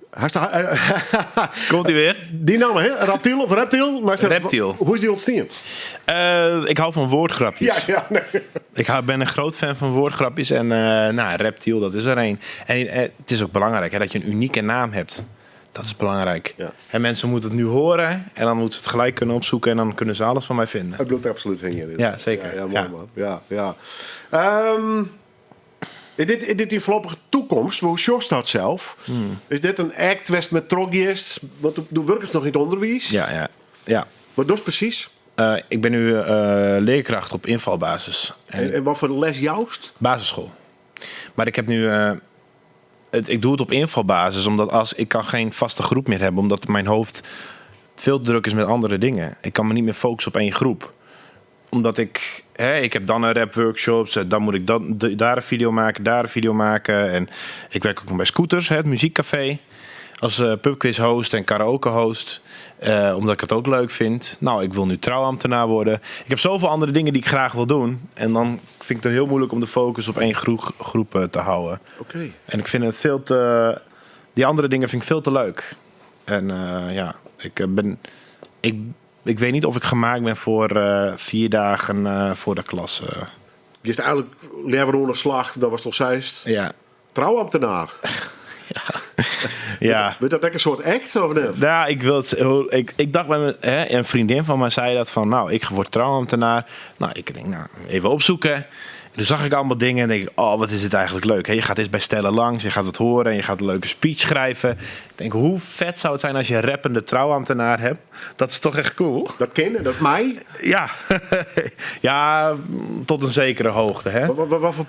Hast, Komt ie weer? Dy namme, hè? Raptiel of Reptiel? Maar zeg, Reptiel. Hoe is dy ûntstien? Ik hou van woordgrapjes. Ja, ja, nee. Ik ben een groot fan van woordgrapjes. En nou, Reptiel, dat is er een. En het is ook belangrijk, hè, dat je een unieke naam hebt. Dat is belangrijk. Ja. En mensen moeten het nu horen. En dan moeten ze het gelijk kunnen opzoeken. En dan kunnen ze alles van mij vinden. Het bloedt absoluut heen. Ja, Ja, zeker. Ja, ja, mooi Ja. man. Ja, ja. Is dit die voorlopige toekomst? Hoe sjochst dat zelf? Is dit een act west met troggiest? Want doe werkers nog in het onderwijs? Ja, ja. Ja. Wat doe je precies? Ik ben nu leerkracht op invalbasis. En En wat voor les juist? basisschool. Maar ik heb nu... ik doe het op invalbasis, omdat ik kan geen vaste groep meer hebben, omdat mijn hoofd veel te druk is met andere dingen. Ik kan me niet meer focussen op één groep. Omdat ik, hè, ik heb dan een rap workshops, dan moet ik daar een video maken, daar een video maken. En ik werk ook nog bij Scooters, hè, het muziekcafé. Als pubquiz host en karaoke host. Omdat ik het ook leuk vind. Nou, ik wil nu trouwambtenaar worden. Ik heb zoveel andere dingen die ik graag wil doen. En dan vind ik het heel moeilijk om de focus op één groep te houden. Oké. En ik vind het veel te... Die andere dingen vind ik veel te leuk. En ja, ik ben... Ik, ik weet niet of ik gemaakt ben voor 4 dagen voor de klas. Je is eigenlijk lever onder slag, dat was toch zeist? Ja. Trouwambtenaar. Ja. Ja. Wordt dat een soort act of net? Nou, ik wil het, hoe, ik, ik dacht bij me, hè, een vriendin van mij zei dat van, nou, ik word trouwambtenaar. Nou, ik denk, nou, even opzoeken. En toen zag ik allemaal dingen en denk ik, oh, wat is dit eigenlijk leuk. Hè, je gaat eens bij stellen langs, je gaat het horen en je gaat een leuke speech schrijven. Ik denk, hoe vet zou het zijn als je een rappende trouwambtenaar hebt? Dat is toch echt cool? Dat kennen, dat mij? Ja. Ja, tot een zekere hoogte, hè? Wat voor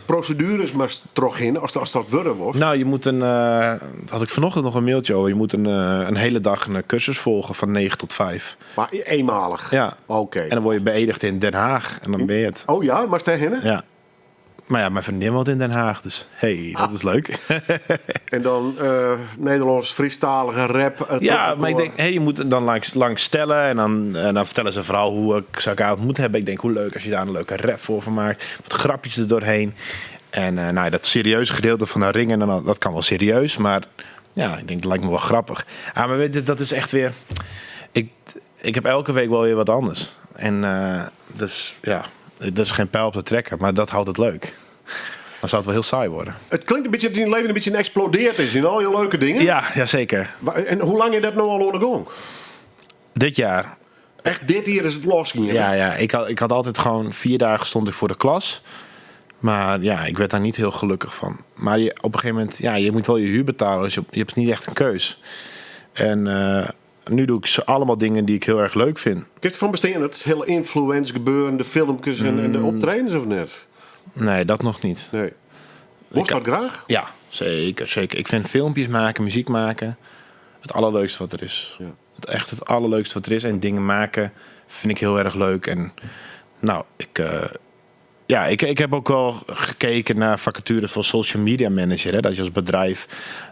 procedures maar terug in als dat worden was? Nou, je moet een... daar had ik vanochtend nog een mailtje over. Je moet een hele dag een cursus volgen van 9 tot 5. Maar eenmalig? Ja. Oké. En dan word je beëdigd in Den Haag. En dan ben je het. Oh ja, maar sta je Ja. Maar ja, mijn vriendin woont in Den Haag, dus hey, dat is leuk. En dan Nederlands, Friestalige rap. Ja, toch maar ik door. denk, hey, je moet dan langs stellen en dan vertellen ze vooral hoe ik ze elkaar ontmoet hebben. Ik denk, hoe leuk als je daar een leuke rap voor van maakt. Wat grapjes er doorheen. En dat serieuze gedeelte van de ringen, dat kan wel serieus, maar ja, ik denk, dat lijkt me wel grappig. Ah, maar weet je, dat is echt weer... Ik heb elke week wel weer wat anders. En dus ja... Dat is geen pijl op te trekken, maar dat houdt het leuk. Dan zou het wel heel saai worden. Het klinkt een beetje dat je leven een beetje explodeerd is in al je leuke dingen. Ja, ja, zeker. En hoe lang is dat nou al onder de gang? Dit jaar. Echt, dit hier is het losgegaan? Ja, ja. Ik had altijd gewoon 4 dagen stond ik voor de klas. Maar ja, ik werd daar niet heel gelukkig van. Maar op een gegeven moment, ja, je moet wel je huur betalen. Dus je hebt niet echt een keus. En nu doe ik ze allemaal dingen die ik heel erg leuk vind. Kun je het van bestaan, het hele influence gebeuren, de filmpjes en de optredens of net? Nee, dat nog niet. Nee. Wordt dat graag? Ja, zeker, zeker. Ik vind filmpjes maken, muziek maken, het allerleukste wat er is. Ja. Het echt het allerleukste wat er is. En dingen maken vind ik heel erg leuk. En nou, ik, ja, ik heb ook wel gekeken naar vacatures voor social media manager. Hè? Dat je als bedrijf,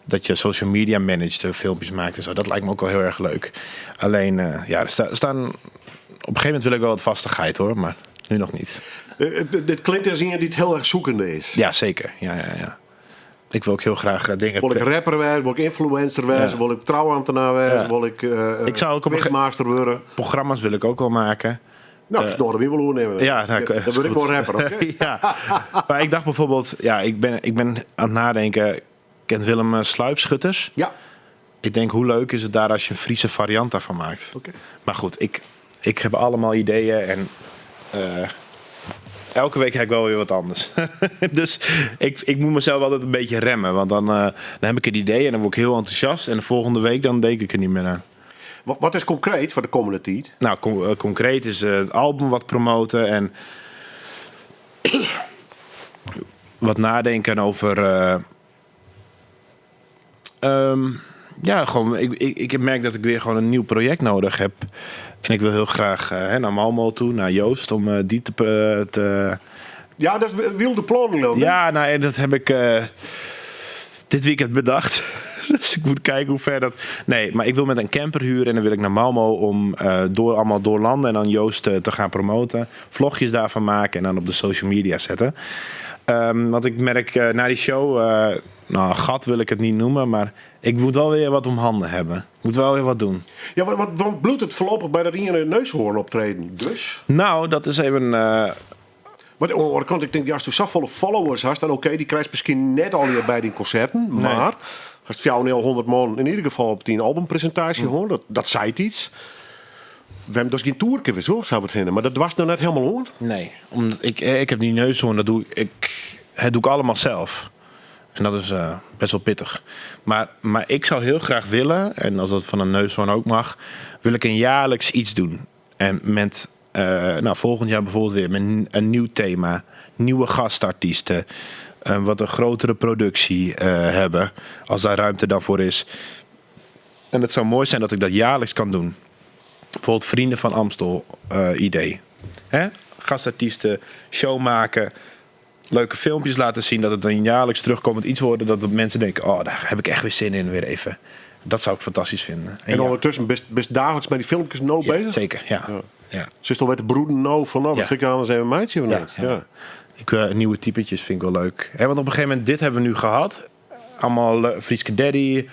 dat je social media managt, filmpjes maakt en zo. Dat lijkt me ook wel heel erg leuk. Alleen, ja, er staan... Op een gegeven moment wil ik wel wat vastigheid, hoor. Maar nu nog niet. Dit klinkt als iemand die het heel erg zoekende is. Ja, zeker. Ja, ja, ja. Ik wil ook heel graag dingen... Wil ik rapper worden, wil ik influencer worden, Ja. wil ik trouwambtenaar worden, Ja. wil ik, Ik zou ook op een ge- quizmaster worden. Programma's wil ik ook wel maken. Nou, ik nog de wiebel nemen. Ja, nou, dan is word ik goed. wel rapper, oké? Ja. Maar ik dacht bijvoorbeeld, ja, ik ben aan het nadenken. Kent Willem Sluipschutters? Ja. Ik denk, hoe leuk is het daar als je een Friese variant daarvan maakt? Oké. Maar goed, ik heb allemaal ideeën en elke week heb ik wel weer wat anders. Dus ik moet mezelf altijd een beetje remmen. Want dan heb ik een idee en dan word ik heel enthousiast. En de volgende week dan denk ik er niet meer aan. Wat is concreet voor de komende tijd? Nou, concreet is het album wat promoten en wat nadenken over... ja, gewoon, ik merk dat ik weer gewoon een nieuw project nodig heb. En ik wil heel graag naar Malmö toe, naar Joost, om die te Ja, dat is wilde plannen dan, hè? Ja, nou, dat heb ik dit weekend bedacht. Dus ik moet kijken hoe ver dat... Nee, maar ik wil met een camper huren en dan wil ik naar Malmö om allemaal door landen en dan Joost te gaan promoten. Vlogjes daarvan maken en dan op de social media zetten. Want ik merk na die show, nou, een gat wil ik het niet noemen, maar ik moet wel weer wat om handen hebben. Ik moet wel weer wat doen. Ja, want bliuwt it foarlopich by dat iene Neushoorn optreden dus? Nou, dat is even. Maar oan de oare kant, ik tink, ja, asto safolle followers hast, dan oké, dy krijst miskien net allegear by dyn konserten, mar hast 400 man yn ieder gefal op dyn albumpresintaasje hân, dat seit yts. Wêrom dochst gjin toerke, witst wol, sa wat hinne, mar dat doarst noch net hielendal oan. Nee, omdat ik heb die Neushoorn, dat doe ik, het doe ik allemaal zelf. En dat is best wel pittig. Maar ik zou heel graag willen, en als dat van een Neushoorn ook mag, wil ik een jaarlijks iets doen. En met, nou, volgend jaar bijvoorbeeld weer met een nieuw thema, nieuwe gastartiesten, wat een grotere productie hebben, als daar ruimte dan voor is. En het zou mooi zijn dat ik dat jaarlijks kan doen. Bijvoorbeeld Vrienden van Amstel idee. Hè? Gastartiesten, show maken, leuke filmpjes laten zien, dat het een jaarlijks terugkomend iets wordt, dat de mensen denken, oh, daar heb ik echt weer zin in, weer even. Dat zou ik fantastisch vinden. En ondertussen bist dagelijks met die filmpjes nou Ja, bezig? zeker, ja. Ja. Ja. Ze is toch weer te broeden nou van, nou, wat Ja. zit ik anders even een meidje of Ja, net? ja. Ja. Ik nieuwe typetjes vind ik wel leuk. Hè, want op een gegeven moment, dit hebben we nu gehad. Allemaal Fryske Daddy,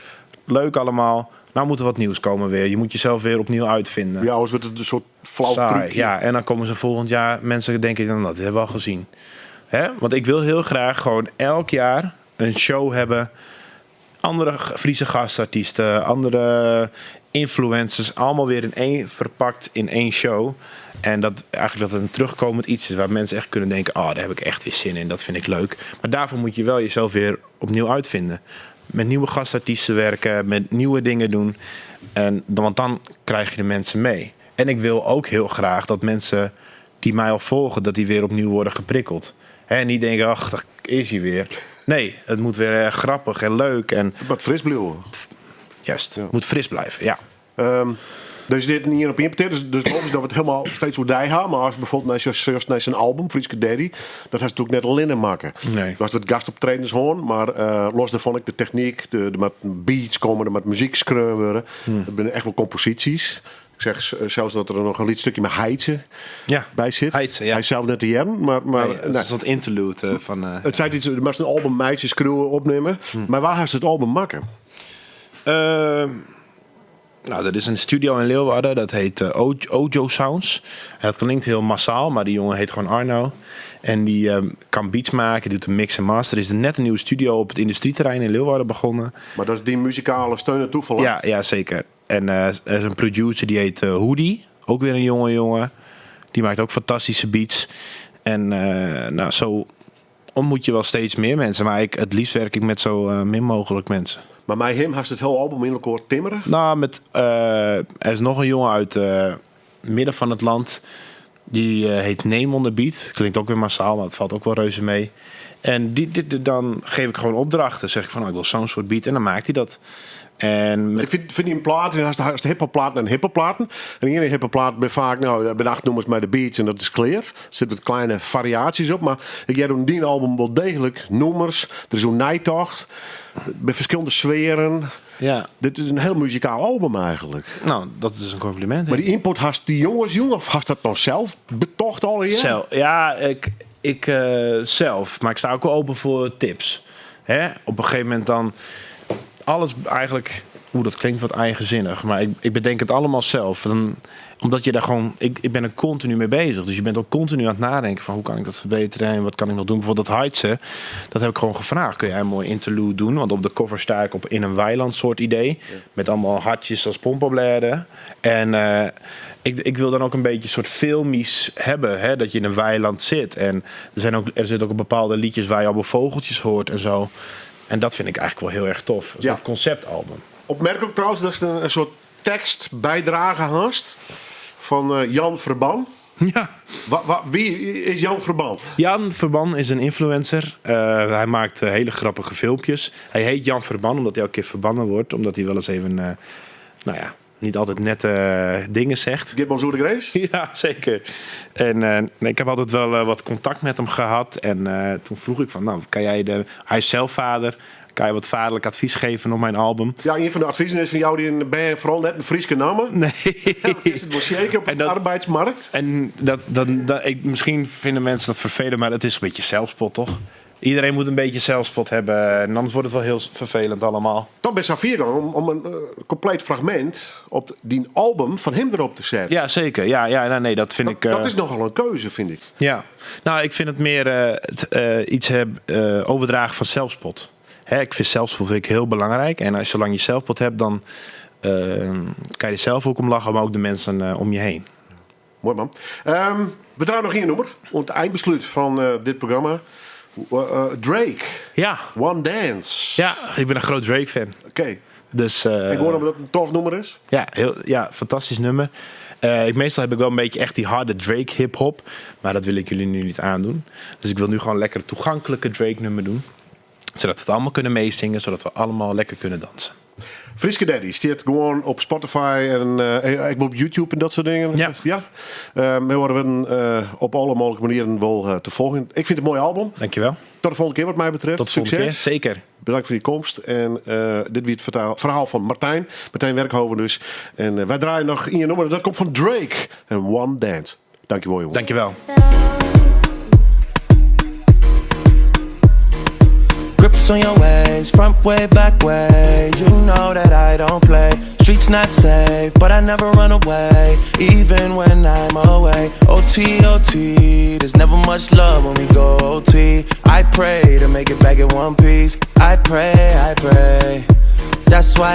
leuk allemaal. Nou moet er wat nieuws komen weer. Je moet jezelf weer opnieuw uitvinden. Ja, anders wordt het een soort flauw Saai. trucje. Ja, en dan komen ze volgend jaar. Mensen denken, nou, dat hebben we al gezien. Hè? Want ik wil heel graag gewoon elk jaar een show hebben. Andere Friese gastartiesten, andere influencers. Allemaal weer in één, verpakt in één show. En dat eigenlijk dat het een terugkomend iets is waar mensen echt kunnen denken, oh, daar heb ik echt weer zin in, dat vind ik leuk. Maar daarvoor moet je wel jezelf weer opnieuw uitvinden. Met nieuwe gastartiesten werken, met nieuwe dingen doen. Want dan krijg je de mensen mee. En ik wil ook heel graag dat mensen die mij al volgen, dat die weer opnieuw worden geprikkeld. Hè, en niet denken, ach, daar is hij weer. Nee, het moet weer erg grappig en leuk. En Het moet fris blijven. Juist, het moet fris blijven, ja. Dus dit niet op één partij, dus logisch dat we het helemaal steeds hoe die gaan. Maar als bijvoorbeeld naar zijn, naar zijn album, Fryske Daddy, dat has natuurlijk net alleen maken. Nee. Dat was wat gastoptredens hoor, maar los daarvan ik de techniek, de met beats komen, de met muziek skreun worden. Dat zijn echt wel composities. Ik zeg zelfs dat er nog een lied stukje met Heidse bij zit. Heidse, ja. Hij is zelf net de jam, maar Nee, dat is nee. een soort interlude van Het zei iets, maar zijn album Meisjes Skreeuwen opnemen. Maar waar gaat het album maken? Dat is een studio in Leeuwarden. Dat heet Ojo Sounds. En dat klinkt heel massaal, maar die jongen heet gewoon Arno. En die kan beats maken, die doet een mix en master. Er is net een nieuwe studio op het industrieterrein in Leeuwarden begonnen. Maar dat is die muzikale steun en toevallig. Ja, ja, zeker. En er is een producer die heet Hoodie. Ook weer een jonge jongen. Die maakt ook fantastische beats. En zo ontmoet je wel steeds meer mensen. Maar het liefst werk ik met zo min mogelijk mensen. Maar bij hem had het hele album in elkaar timmeren? Er is nog een jongen uit het midden van het land. Die heet Name on the Beat. Klinkt ook weer massaal, maar het valt ook wel reuze mee. En dan geef ik gewoon opdrachten. Zeg ik van, nou, ik wil zo'n soort beat. En dan maakt hij dat. En met Ik vind die een plaat, en als de hiphopplaten en hiphopplaten. En in de hiphopplaat ben vaak, nou, bij de 8 nummers met de beats en dat is clear. Er zitten wat kleine variaties op. Maar ik heb in die album wel degelijk nummers. Er is een nijtocht. Bij verschillende sferen. Dit is een heel muzikaal album eigenlijk. Nou, dat is een compliment, hè? Maar die input had die jongens, jong, of had dat dan zelf betocht al hier? Zelf, ja, ik zelf. Maar ik sta ook wel open voor tips. Hè? Op een gegeven moment dan alles eigenlijk... Oeh, dat klinkt wat eigenzinnig. Maar ik bedenk het allemaal zelf. Dan, omdat je daar gewoon... Ik ben er continu mee bezig. Dus je bent ook continu aan het nadenken van... hoe kan ik dat verbeteren en wat kan ik nog doen? Bijvoorbeeld dat Heidse, dat heb ik gewoon gevraagd. Kun jij een mooi interlude doen? Want op de cover sta ik op in een weiland soort idee. Met allemaal hartjes als pompenbladen. En ik wil dan ook een beetje een soort filmisch hebben. Hè? Dat je in een weiland zit. En er zitten ook bepaalde liedjes waar je allemaal vogeltjes hoort en zo. En dat vind ik eigenlijk wel heel erg tof. Een soort conceptalbum. Opmerkelijk trouwens dat ze een soort tekstbijdrage haast van Jan Verban. Wie is Jan Verban? Jan Verban is een influencer. Hij maakt hele grappige filmpjes. Hij heet Jan Verban omdat hij elke keer verbannen wordt. Omdat hij wel eens even niet altijd nette dingen zegt. Gibbon Zoer de Grace? Ja, zeker. En nee, ik heb altijd wel wat contact met hem gehad. En toen vroeg ik van, nou, kan jij de... Hij is zelf vader. Kan je wat vaderlijk advies geven op mijn album? Ja, een van de adviezen is van jou die in, ben je vooral net een Frieske namen. Nee. Ja, is het wel zeker op de arbeidsmarkt? En dat, dat, dat, ik, misschien vinden mensen dat vervelend, maar het is een beetje zelfspot, toch? Iedereen moet een beetje zelfspot hebben. En anders wordt het wel heel vervelend allemaal. Dan ben Safir om in kompleet fragmint op dy album fan him derop te setten. Ja, seker. Ja, nou, nee, dat fyn ik... Dat is nochal in keuze, fyn ik. Ja, nou, ik fyn it mear it overdragen fan selfspot. Hè, ik fyn selfspot fyn ik hiel belangryk. En salang't je selfspot hast, dan kinst der sels ek om lachtsje, mar ek de minsken om je hinne. Moai man. We draaie noch ien nûmer. Oan it einbeslút fan dit programma. Drake. Ja. One Dance. Ja, ik bin in grut Drake-fan. Oké. Dus, Ik hoor omdat it in tof nûmer is. Ja, ja, fantastysk nûmer. Meastal ha ik wol in bytsje echt dy harde Drake hip-hop. Mar dat wol ik jim no net oandwaan. Dus ik wol no gewoan lekker tagonklike Drake-nûmer dwaan. Sadat we it allegear kinne meesinge, sadat we allegear lekker kinne danse. Fryske Daddy stiet gewoan op Spotify en ek op YouTube en dat soarte dingen. Ja. Ja. We wurde op alle mooglike manieren wol te folgjen. Ik fyn it in moai album. Dankjewel. Tot de folgjende kear wat my betreft. Tot de folgjende Sukses. kear. Seker. Betanke foar dyn komst. En dit wie it ferhaal fan Martijn. Martijn Werkhoven dus. En wy draaie noch ien nûmer. Dat komt fan Drake. En One Dance. Dankjewol, jongen. Dankjewel. Grips on your waist, front way, back way. You know that I don't play. Streets not safe, but I never run away, even when I'm away. OT, OT, there's never much love when we go OT. I pray to make it back in one piece. I pray, I pray. That's why.